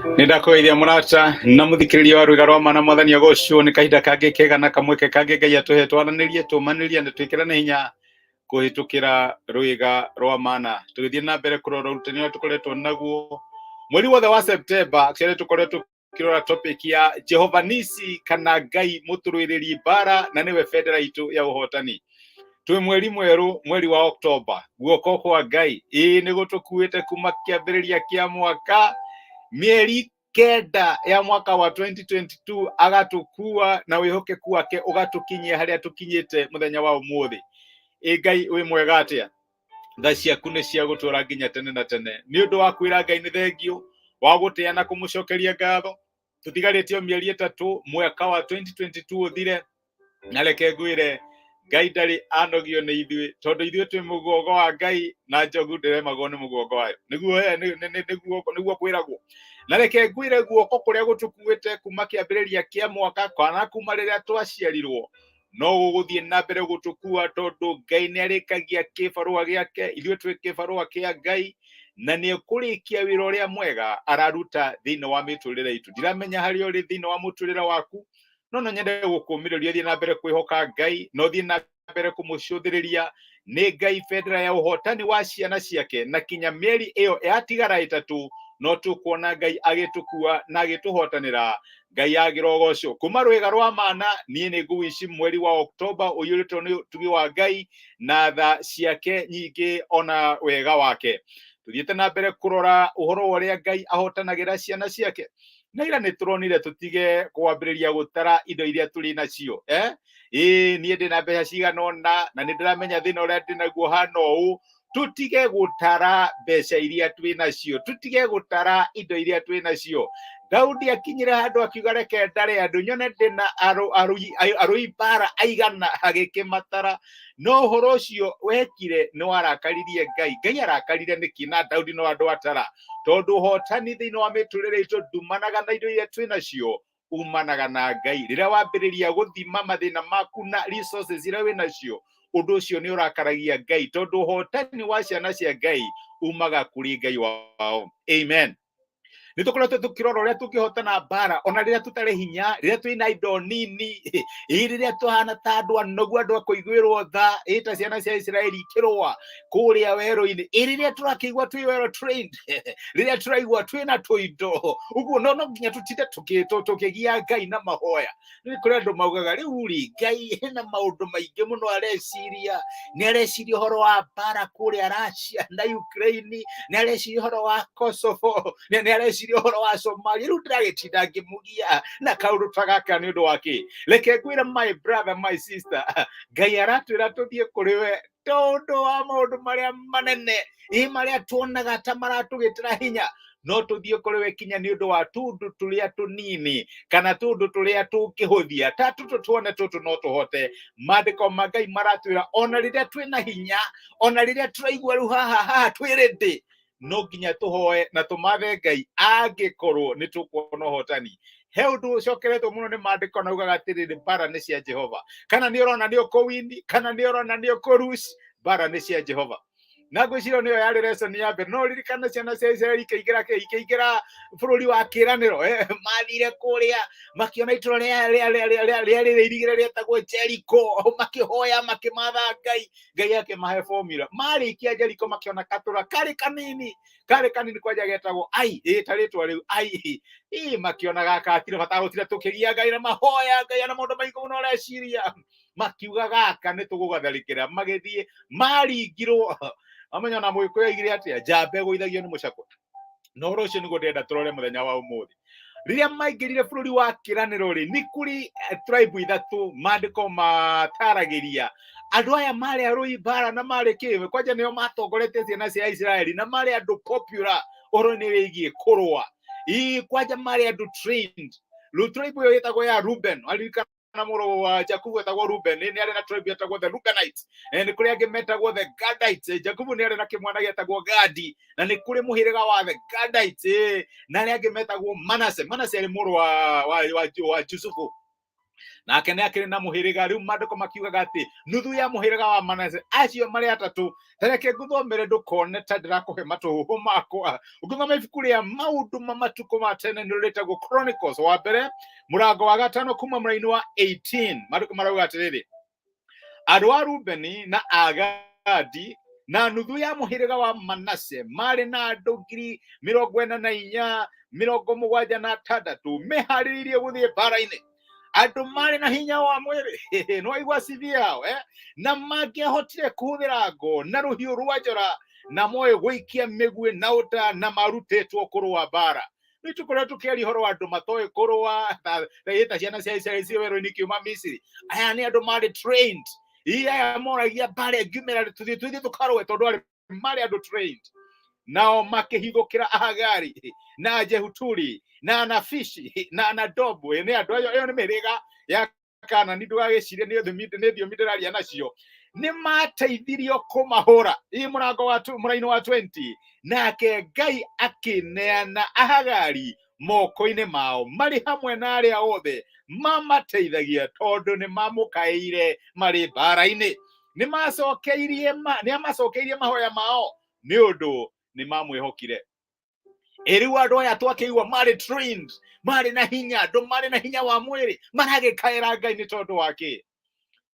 Nĩ ndakũgeithia mũrata na mũthikĩrĩria wa rwĩga rwa mana. Mwathani agocwo nĩ kahinda kangĩ kega na kamweke kangĩ Ngai atũhe twaranĩrie, tũmanĩrie na twĩkĩrane hinya kũhĩtũkĩra rwĩga rwa mana, tũgĩthiĩ na mbere kũrora ũrutani ũrĩa tũkoretwo naguo mweri wothe wa September. Actually, tũkoretwo tũkĩrora topic ya Jehova Nisi, kana Ngai mũtũrũĩrĩri mbara, na nĩwe bendera itũ ya ũhotani. Twĩ mweri mwerũ, mweri wa Oktoba. Guoko kwa Ngai ĩĩ nĩ gũtũkuĩte kuma kĩambĩrĩria kĩa mwaka, mĩeri 9 ya mwaka wa 2022, agatũkua na wĩhokeku wake ũgatũkinyia harĩa tũkinyĩte mũthenya wa ũmũthĩ. Ĩ Ngai wĩ mwega atĩa! Tha ciaku nĩ cia gũtũũra nginya tene na tene. Nĩ ũndũ wa kwĩra Ngai nĩ thengio wa gũtĩa na kũmũcokeria ngatho. Tũtigarĩtio mĩeri 3 mwaka wa 2022 ũthire, na reke ngwĩre, Ngai ndarĩ anogio nĩ ithuĩ, tondũ ithuĩ twĩ mũgongo wa Ngai na njogu ndĩremagwo nĩ mũgongo wayo. Nĩguo nĩguo kwĩragwo. Na reke ngwĩre, guoko kũrĩa gũtũkuĩte kuma kĩambĩrĩria kĩa mwaka kana kuma rĩrĩa twaciarirwo no gũgũthiĩ na mbere gũtũkua, tondũ Ngai nĩ arĩkagia kĩbarũa gĩake. Ithuĩ twĩ kĩbarũa kĩa Ngai, na nĩ ekũrĩkia wĩra ũrĩa mwega araruta thĩinĩ wa mĩtũrĩre itũ. Ndiramenya harĩa ũrĩ thĩinĩ wa mũtũrĩre waku, no no nyende gũkũmĩrĩria ũthiĩ na mbere kwĩhoka Ngai na ũthiĩ na mbere kũmũcũthĩrĩria. Nĩ Ngai bendera ya ũhotani wa ciana ciake, na kinya mĩeri ĩyo yatigara 3 no tũkuona Ngai agĩtũkua na agĩtũhotanĩra. Ngai agĩrogocwo. Kuma rwĩga rwa mana, niĩ nĩ ngũwici mweri wa Oktoba ũiyũrĩtwo nĩ ũtugi wa Ngai na tha ciake nyingĩ ona wega wake. Tũthiĩte na mbere kũrora ũhoro wa ũrĩa Ngai ahotanagĩra ciana ciake, na ira nĩ tũronire tũtige kwambĩrĩria gũtara indo iria tũrĩ nacio. Ĩĩ, niĩ ndĩ na mbeca cigana ũna na nĩ ndĩramenya thĩna ũrĩa ndĩ naguo hana ũũ. Tũtige gũtara mbeca iria twĩ nacio, tũtige gũtara indo iria twĩ nacio. Daudi akinyire handũ akiuga, "Reke ndare andũ nyone ndĩ na arũi mbara aigana." Agĩkĩmatara, no ũhoro ũcio wekire nĩ warakaririe Ngai. Ngai arakarire nĩkĩ na Daudi no andũ atara? Tondũ ũhotani thĩinĩ wa mĩtũrĩre itũ ndumanaga na indo iria twĩ nacio, umanaga na Ngai. Rĩrĩa wambĩrĩria gũthima mathĩna maku na resources iria wĩ nacio, ũndũ ũcio nĩ ũrakaragia Ngai, tondũ ũhotani wa ciana cia Ngai umaga kũrĩ Ngai wao. Amen. Nĩ tũkoretwo tũkĩrora ũrĩa tũngĩhotana mbara ona rĩrĩa tũtarĩ hinya, rĩrĩa twĩna indo nini, ĩ rĩrĩa tũhana ta andũ anogu, andũ a kũiguĩrwo tha, ĩ ta ciana cia Isiraeli ikĩrũa kũrĩa werũ-inĩ, ĩ rĩrĩa tũrakĩigua twĩ well trained, rĩrĩa tũraigua twĩna tũindo ũguo, no nginya tũtinde tũkĩgia Ngai na mahoya. Nĩ kũrĩ andũ maugaga, "Rĩu rĩ, Ngai ena maũndũ maingĩ mũno areciria. Nĩ areciria ũhoro wa mbara kũrĩa Russia na Ukraine, nĩ areciria ũhoro wa Kosovo, nĩ areciria ũhoro wa Somalia. Rĩu ndĩragĩtinda ngĩmũgia na kaũndũ ta gaka nĩ ũndũ wa kĩ?" Reke ngwĩre, my brother, my sister, Ngai aratwĩra tũthiĩ kũrĩ we tondũ wa maũndũ marĩa manene, ĩ marĩa tuonaga ta maratũgĩtĩra hinya. No tũthiĩ kũrĩ we kinya nĩ ũndũ wa tũndũ tũrĩa tũnini kana tũndũ tũrĩa tũngĩhũthia ta tũtũ tuone tũtũ no tũhote. Maandĩko ma Ngai maratwĩra ona rĩrĩa twĩna hinya, ona rĩrĩa tũraigua rĩu haha haha twĩ ready, no nginya tũhoe na tũmathe Ngai angĩkorwo nĩ tũkuona ũhotani. He ũndũ ũcokeretwo mũno nĩ maandĩko na ugaga atĩrĩrĩ, mbara nĩ cia Jehova. Kana nĩ ũrona nĩ ũkũwini, kana nĩ ũrona nĩ ũkũruci, mbara nĩ cia Jehova. Na ngwĩciria nĩyo yarĩ lesson ya mbere. No ririkana ciana cia Isiraeli ikĩingĩra bũrũri wa kĩĩranĩro, mathire kũrĩa makĩona itũra rĩarĩ rĩirigĩre rĩetagwo Jericho, makĩhoya, makĩmatha Ngai, Ngai akĩmahe formula. Marĩkia Jericho, makĩona katũra karĩ kanini, karĩ kanini kwanja, getagwo Ai, ĩ ta rĩtwa rĩu Ai. Ĩ makĩona gaka hatirĩ bata gũtira tũkĩgia Ngai na mahoya. Ngai ana maũndũ maingĩ mũno areciria. Makiuga, "Gaka nĩ tũgũgatharĩkĩra." Magĩthiĩ maringirwo. Amenya na mũgĩkũyũ aigire atĩa, "Njamba ĩgũithagio nĩ mũcakwe." Na ũhoro ũcio nĩguo ndĩrenda tũrore mũthenya wa ũmũthĩ. Rĩrĩa maingĩrire bũrũri wa kĩranĩro rĩ, nĩ kũrĩ tribe ithatũ maandĩko mataragĩria. Andũ aya marĩ arũi mbara na marĩ kĩ kwanja nĩo matongoretie ciana cia Isiraeli, na marĩ andũ popular ũhoro-inĩ wĩgiĩ kũrũa. Ii kwanja marĩ andũ trained. Rĩu tribe ĩyo ĩtagwo ya Ruben. Aririkana na mũrũ wa Jakubu etagwo Ruben, nĩ arĩ na tribe etagwo the Rubenites. Nĩ kũrĩ angĩ metagwo the Gadites. Jakubu nĩ arĩ na kĩmwana gĩetagwo Gadi, na nĩ kũrĩ mũhĩrĩga wa the Gadites, na arĩa angĩ metagwo Manase. Manase arĩ mũrũ wa Jusufu. Nake nĩ akĩrĩ na mũhĩrĩga. Rĩu maandĩko makiugaga atĩ nuthu ya mũhĩrĩga wa Manase, acio marĩ atatũ. Tareke ngũthomere ndũkone ta ndĩrakũhe matũhũhũ makwa. Ũngĩthoma ibuku rĩa maũndũ ma matukũ ma tene nĩ rĩtagwo Chronicles wa mbere mũrango wa gatano kuma mũraini wa 18, maandĩko marauga atĩrĩrĩ, andũ a Rubeni na Agadi na nuthu ya mũhĩrĩga wa Manase marĩ na andũ 44,760 meharĩrĩirie gũthiĩ mbara-inĩ, andũ marĩ na hinya wa mwĩrĩ, no aigua CV yao, eh? Na mangĩahotire kũhũthĩra ngo na rũhiũ rwa njora na moĩ gũikia mĩguĩ na ũta na marutĩtwo kũrũa mbara. Nĩ tũkoretwo tũkĩaria ũhoro wa andũ matoĩ kũrũa ta ciana cia Isiraeli ciĩ werũ-inĩ kiuma Misiri. Aya nĩ andũ marĩ trained. Ii aya moragia mbara ĩngiumĩra tũthiĩ tũkarũe tondũ arĩ marĩ andũ trained. Nao makĩhithũkĩra Ahagari na Jehuturi na Anafishi na Anadobu. Nĩ andũ ayo, ĩyo nĩ mĩhĩrĩga ya Kanani, ndũgagĩcirie nĩ thiomi ndĩraria nacio. Nĩ mateithirio kũmahũra. Ĩ mũrango wa mũraini wa 20, nake Ngai akĩneana Ahagari moko-inĩ mao marĩ hamwe na arĩa othe mamateithagia, tondũ nĩ mamũkaĩire marĩ mbara-inĩ. Nĩ amacokeirie mahoya mao nĩ ũndũ nĩ mamwĩhokire. Ĩ rĩu andũ aya twakĩigua marĩ trained, marĩ na hinya, andũ marĩ na hinya wa mwĩrĩ, maragĩkaĩra Ngai nĩ tondũ wa kĩ?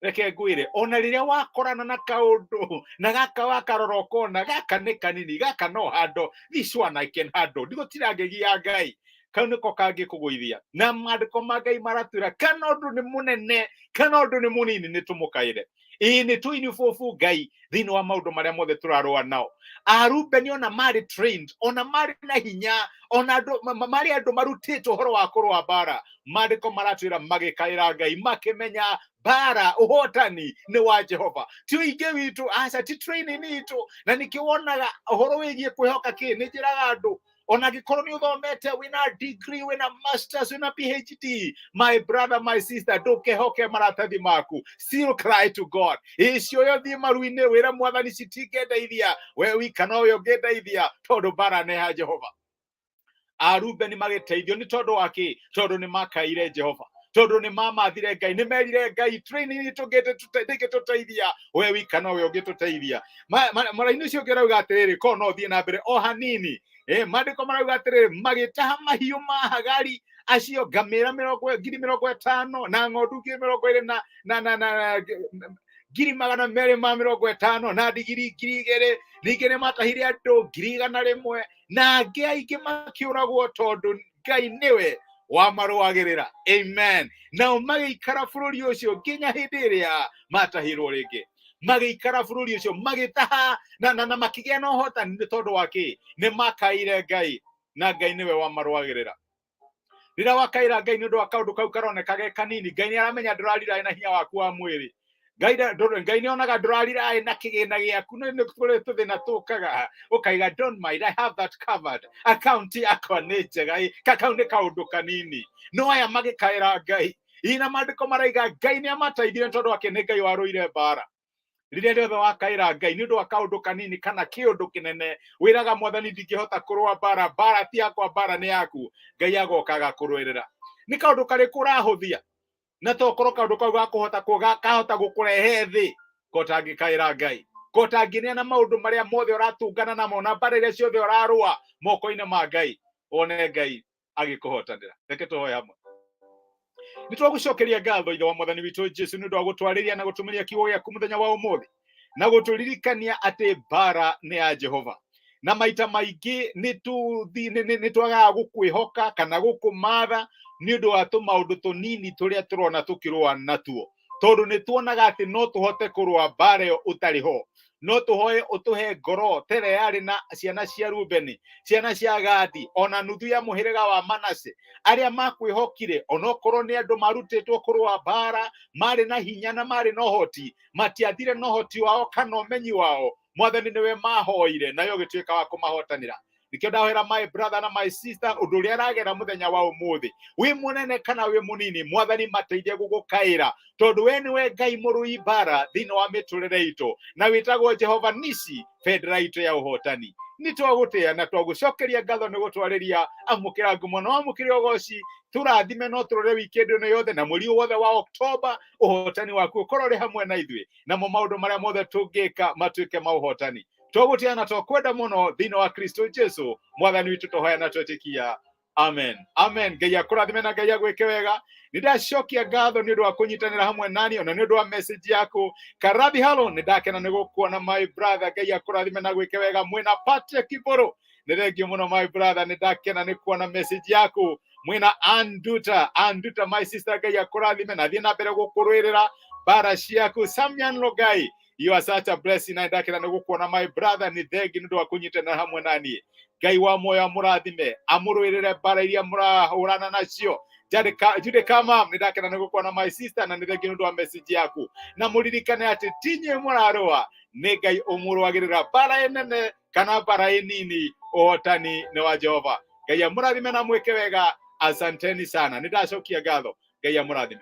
Reke ngwĩre, ona rĩrĩa wakorana na kaũndũ na gaka wakarora ũkona gaka nĩ kanini, gaka no handle, this one I can handle, ndigũtirangĩgia Ngai, kau nĩko kangĩkũgũithia. Na maandĩko ma Ngai maratwĩra kana ũndũ nĩ mũnene kana ũndũ nĩ mũnini, nĩ tũmũkaĩre. Ĩĩ nĩ tũinibũbũ Ngai thĩinĩ wa maũndũ marĩa mothe tũrarũa nao. Arubeni ona marĩ trained, ona marĩ na hinya, ona andũ marĩ andũ marutĩtwo ũhoro wa kũrũa mbara, maandĩko maratwĩra magĩkaĩra Ngai makĩmenya mbara ũhotani nĩ wa Jehova, ti ũingĩ witũ, aca, ti training itũ. Na nĩkĩo wonaga ũhoro wĩgiĩ kwĩhoka kĩ, nĩ njĩraga andũ ona angĩkorwo nĩ ũthomete, wĩna degree, wĩna masters, wĩna PhD, my brother, my sister, ndũkehoke maratathi maku, still cry to God. Ĩcio yo thiĩ maru-inĩ wĩra Mwathani citingĩndeithia, we wika nowe ũngĩndeithia, tondũ mbara nĩ ya Jehova. Arubeni magĩteithio nĩ tondũ wa kĩ? Tondũ nĩ makaire Jehova, tondũ nĩ mamathire Ngai, nĩ merire Ngai training itũ ndĩngĩtũteithia, we wika nowe ũngĩtũteithia. Mũraini ũcio ũngĩ ũrauga atĩrĩrĩ, korwo no ũthiĩ na mbere o hanini, maandĩko marauga atĩrĩrĩ, magĩtaha mahiũ ma Hagari acio, ngamĩra 50,000 na ng'ondu 20,000 na 250,000 na ndigiri 2,000. Ningĩ nĩ matahire andũ 100,000 na angĩ aingĩ makĩũragwo, tondũ Ngai nĩwe wamarũagĩrĩra. Amen. Nao magĩikara bũrũri ũcio nginya hĩndĩ ĩrĩa matahirwo rĩngĩ. Magĩikara bũrũri ũcio magĩtaha na makĩgĩa na ũhotani nĩ tondũ wa kĩ? Nĩ makaire Ngai na Ngai nĩwe wamarũagĩrĩra. Rĩrĩa wakaĩra Ngai nĩ ũndũ wa kaũndũ kau karoneka ge kanini, Ngai nĩ aramenya ndũrarira na hinya waku wa mwĩrĩ. Ngai nĩ onaga ndũrarira na kĩgĩna gĩaku. Nĩ kũrĩ tũthĩna tũkaga ũkaiga, don't mind, I have that covered, account yakwa nĩ njega, kau nĩ kaũndũ kanini. No aya magĩkaĩra Ngai, ina maandĩko maraiga Ngai nĩ amateithire tondũ wake nĩ Ngai warũire mbara. Rĩrĩa rĩothe wakaĩra Ngai nĩ ũndũ wa kaũndũ kanini kana kĩũndũ kĩnene, wĩraga Mwathani ndingĩhota kũrũa mbara, mbara ti yakwa, mbara nĩ yaku, Ngai agoka agakũrũĩrĩra. Nĩ kaũndũ karĩkũ ũrahũthia na tokorwo kaũndũ kau gakũhota kahota gũkũrehe thĩ ko ũtangĩkaĩra Ngai, ko ũtangĩneana maũndũ marĩa mothe ũratũngana namo na mbara iria ciothe ũrarũa moko-inĩ ma Ngai, wone Ngai agĩkũhotanĩra. Reke tũhoe hamwe. Nĩ twagũcokeria ngatho, Ithe wa Mwathani witũ Jesu, nĩ ũndũ wa gũtwarĩria na gũtũmĩria kiugo gĩaku mũthenya wa ũmũthĩ na gũtũririkania atĩ mbara nĩ ya Jehova. Na maita maingĩ nĩ twagaga gũkwĩhoka kana gũkũmatha nĩ ũndũ wa tũmaũndũ tũnini tũrĩa tũrona tũkĩrũa natuo, tondũ nĩ tuonaga atĩ no tũhote kũrũa mbara ĩyo ũtarĩ ho. No tũhoe ũtũhe ngoro ta ĩrĩa yarĩ na ciana cia Rubeni, ciana cia Gadi, ona nuthu ya mũhĩrĩga wa Manase, arĩa makwĩhokire onokorwo nĩ andũ marutĩtwo kũrũa mbara, marĩ na hinya na marĩ na ũhoti. Matiathire na ũhoti wao kana ũmenyi wao. Mwathani, nĩwe mahoire, nayo ũgĩtuĩka wa kũmahotanĩra. Nĩkĩo ndahoera my brother na my sister, ũndũ ũrĩa aragera mũthenya wa ũmũthĩ, wĩ mũnene kana wĩ mũnini, Mwathani, mateithie gũgũkaĩra, tondũ we nĩwe Ngai mũrũi mbara thĩinĩ wa mĩtũrĩre itũ, na wĩtagwo Jehova Nisi, bendera itũ ya ũhotani. Nĩ twagũtĩa na twagũcokeria ngatho nĩ gũtwarĩria. Amũkĩra ngumo na wamũkĩre ũgoci. Tũrathime no tũrore wikendi ĩno yothe na mweri wothe wa Oktoba, ũhotani waku ũkorwo ũrĩ hamwe na ithuĩ, namo maũndũ marĩa mothe tũngĩka matuĩke ma ũhotani. Twagũtĩa na twakwenda mũno thĩinĩ wa Kristo Jesu mwathani witũ, tũhoya na twetĩkia, amen, amen. Ngai akũrathime na Ngai agwĩke wega. Nĩ ndacokia ngatho nĩ ũndũ wa kũnyitanĩra hamwe nani, ona nĩ ũndũ wa message yaku. Karathi halo, nĩ ndakena nĩ gũkuona, my brother. Ngai akũrathime na gwĩke wega. Mwĩna Patrick Kiboro, nĩ thengio mũno, my brother, nĩ ndakena nĩ kuona message yaku. Mwĩna Anduta, Anduta, my sister, Ngai akũrathime na thiĩ na mbere gũkũrũĩrĩra bara ciaku. Samian Logai, you are such a blessing, na ndakena nĩ gũkuona, my brother. Nĩ thengi nĩ ũndũ wa kũnyitanĩra hamwe naniĩ. Ngai wa muoyo amũrathime, amũrũĩrĩre mbara iria mũrahũrana nacio. Jude Kamam, nĩ ndakena nĩ gũkuona, my sister, na nĩ thengi nĩ ũndũ wa message yaku. Na mũririkane atĩ ti inyuĩ mũrarũa, nĩ Ngai ũmũrũagĩrĩra mbara ĩnene kana mbara ĩnini, ũhotani nĩ wa Jehova. Ngai amũrathime na mwĩke wega. Asanteni sana, nĩ ndacokia ngatho. Ngai amũrathime.